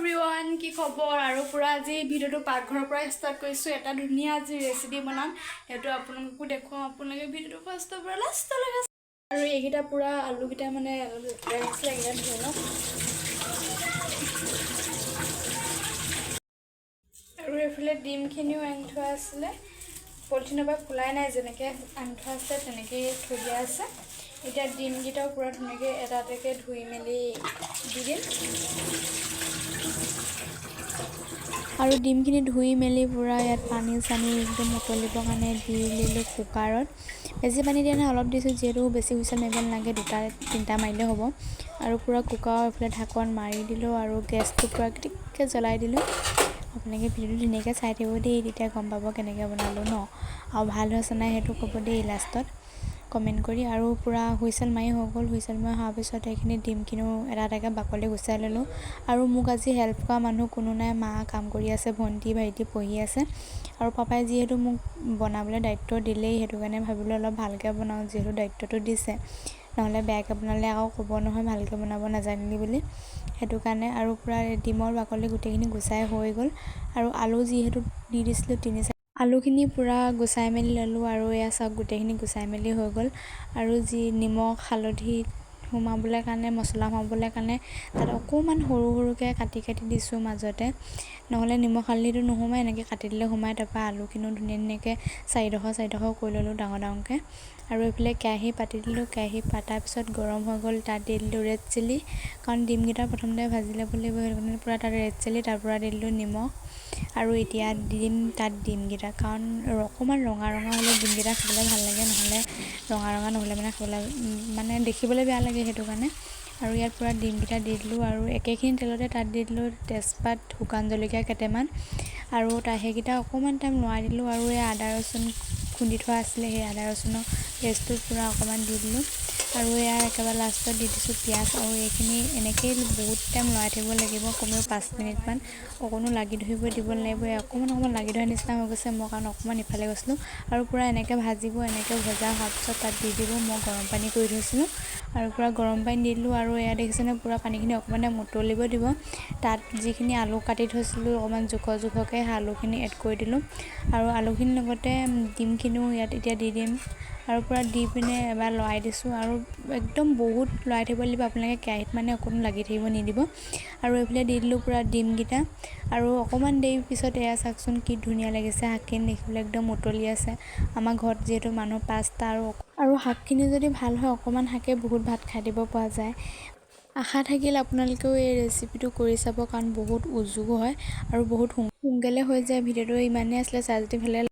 Everyone, কি খবৰ? আৰু পূৰা আজি ভিডিঅ'টো পাকঘৰৰ পৰা ষ্টাৰ্ট কৰিছোঁ। এটা ধুনীয়া আজি ৰেচিপি বনাম, সেইটো আপোনালোককো দেখুৱাম। আপোনালোকে ভিডিঅ'টো ফাৰ্ষ্টৰ পৰা লাষ্টলৈকে। আৰু এইকেইটা পূৰা আলুকেইটা মানে অলপ লেতেৰা হৈছিলে, এইকেইটা ধুই লওঁ। আৰু এইফালে ডিমখিনিও আনি থোৱা আছিলে, পলিথিনৰ পৰা খোলাই নাই, যেনেকৈ আনি থোৱা আছে তেনেকৈয়ে থৈ দিয়া আছে। এতিয়া ডিমকেইটাও পূৰা ধুনীয়াকৈ এটা এটাকৈ ধুই মেলি দি দিম। আৰু ডিমখিনি ধুই মেলি পূৰা ইয়াত পানী চানী একদম উতলিবৰ কাৰণে দি দিলোঁ কুকাৰত। বেছি পানী দিয়া নাই, অলপ দিছোঁ, যিহেতু বেছি হুইচেল মাৰিব নালাগে, দুটা তিনিটা মাৰিলেও হ'ব। আৰু পূৰা কুকাৰৰ এইফালে ঢাকন মাৰি দিলোঁ আৰু গেছটো পূৰা কিটিককৈ জ্বলাই দিলোঁ। আপোনালোকে ভিডিঅ'টো ধুনীয়াকৈ চাই থাকিব দেই, তেতিয়া গম পাব কেনেকৈ বনালোঁ ন। আৰু ভাল হৈছে নাই সেইটো ক'ব দেই লাষ্টত কমেণ্ট কৰি। আৰু পূৰা হুইচেল মাৰি হৈ গ'ল। হুইচেল মাৰি হোৱাৰ পিছত সেইখিনি ডিমখিনিও এটা এটাকৈ বাকলি গুচাই ল'লোঁ। আৰু মোক আজি হেল্প কৰা মানুহ কোনো নাই, মা কাম কৰি আছে, ভণ্টি ভাইটি পঢ়ি আছে। আৰু পাপাই যিহেতু মোক বনাবলৈ দায়িত্ব দিলেই, সেইটো কাৰণে ভাবিলোঁ অলপ ভালকৈ বনাওঁ, যিহেতু দায়িত্বটো দিছে। নহ'লে বেয়াকৈ বনালে আকৌ ক'ব নহয় ভালকৈ বনাব নাজানিলি বুলি, সেইটো কাৰণে। আৰু পূৰা ডিমৰ বাকলি গোটেইখিনি গুচাই হৈ গ'ল। আৰু আলু যিহেতু দি দিছিলোঁ তিনি চাৰি, আলুখিনি পূৰা গুচাই মেলি ল'লোঁ। আৰু এয়া চাওক, গোটেইখিনি গুচাই মেলি হৈ গ'ল। আৰু যি নিমখ হালধি সোমাবলৈ কাৰণে, মছলা সোমাবলৈ কাৰণে তাত অকণমান সৰু সৰুকৈ কাটি কাটি দিছোঁ মাজতে, নহ'লে নিমখ হালধিটো নোসোমায়, এনেকৈ কাটি দিলে সোমায়। তাৰপৰা আলুখিনিও ধুনীয়া ধুনীয়াকৈ চাৰিডোখৰ চাৰিডোখৰ কৰি ল'লোঁ ডাঙৰ ডাঙৰকৈ। আৰু এইফালে কেৰাহী পাতি দিলোঁ। কেৰাহী পতাৰ পিছত গৰম হৈ গ'ল, তাত দি দিলোঁ ৰেড চিলি, কাৰণ ডিমকেইটা প্ৰথমতে ভাজি ল'ব লাগিব, সেইটো কাৰণে পূৰা তাত ৰেড চিলি, তাৰ পৰা দি দিলোঁ নিমখ। আৰু এতিয়া দিম তাত ডিমকেইটা, কাৰণ অকণমান ৰঙা ৰঙা হ'লে ডিমকেইটা খাবলৈ ভাল লাগে, নহ'লে ৰঙা ৰঙা নহ'লে মানে খাবলৈ মানে দেখিবলৈ বেয়া লাগে, সেইটো কাৰণে। আৰু ইয়াত পূৰা ডিমকেইটা দি দিলোঁ। আৰু একেখিনি তেলতে তাত দি দিলোঁ তেজপাত, শুকান জলকীয়া কেইটামান, আৰু সেইকেইটা অকণমান টাইম লৰাই দিলোঁ। আৰু এই আদা ৰচুন খুন্দি থোৱা আছিলে, সেই আদা ৰচুনৰ পেষ্টটো পূৰা অকণমান দি দিলোঁ। আৰু এয়া একেবাৰে লাষ্টত দি দিছোঁ পিঁয়াজ। আৰু এইখিনি এনেকৈয়ে বহুত টাইম লৰাই থাকিব লাগিব, কমেও 5 মিনিটমান। অকণো লাগি ধৰিব দিব নালাগিব। অকণমান অকণমান লাগি ধৰা নিচিনা হৈ গৈছে, মই কাৰণ অকণমান ইফালে গৈছিলোঁ। আৰু পূৰা এনেকৈ ভাজিব, এনেকৈ ভজা হোৱাৰ পিছত তাত দি দিব, মই গৰম পানী কৰি থৈছিলোঁ, আৰু পূৰা গৰম পানী দি দিলোঁ। আৰু এয়া দেখিছেনে, পূৰা পানীখিনি অকণমান টাইম উতলিব দিব। তাত যিখিনি আলু কাটি থৈছিলোঁ অকণমান জোখৰ জোখৰকৈ, সেই আলুখিনি এড কৰি দিলোঁ। আৰু আলুখিনিৰ লগতে ডিমখিনিও ইয়াত এতিয়া দি দিম। আৰু পূৰা দি পিনে এবাৰ লৰাই দিছোঁ। আৰু একদম বহুত লৰাই থাকিব লাগিব আপোনালোকে কেৰাহীত, মানে অকণো লাগি থাকিব নিদিব। আৰু এইফালে দি দিলোঁ পূৰা ডিমকেইটা। আৰু অকণমান দেৰি পিছত এয়া চাওকচোন, কি ধুনীয়া লাগিছে শাকখিনি দেখিবলৈ, একদম উতলি আছে। আমাৰ ঘৰত যিহেতু মানুহ পাঁচটা, আৰু শাকখিনি যদি ভাল হয়, অকণমান শাকে বহুত ভাত খাই দিব পৰা যায়। আশা থাকিল আপোনালোকেও এই ৰেচিপিটো কৰি চাব, কাৰণ বহুত উজু হয় আৰু বহুত সোনকালে হৈ যায়। ভিডিঅ'টো ইমানেই আছিলে, চাই যদি ভালে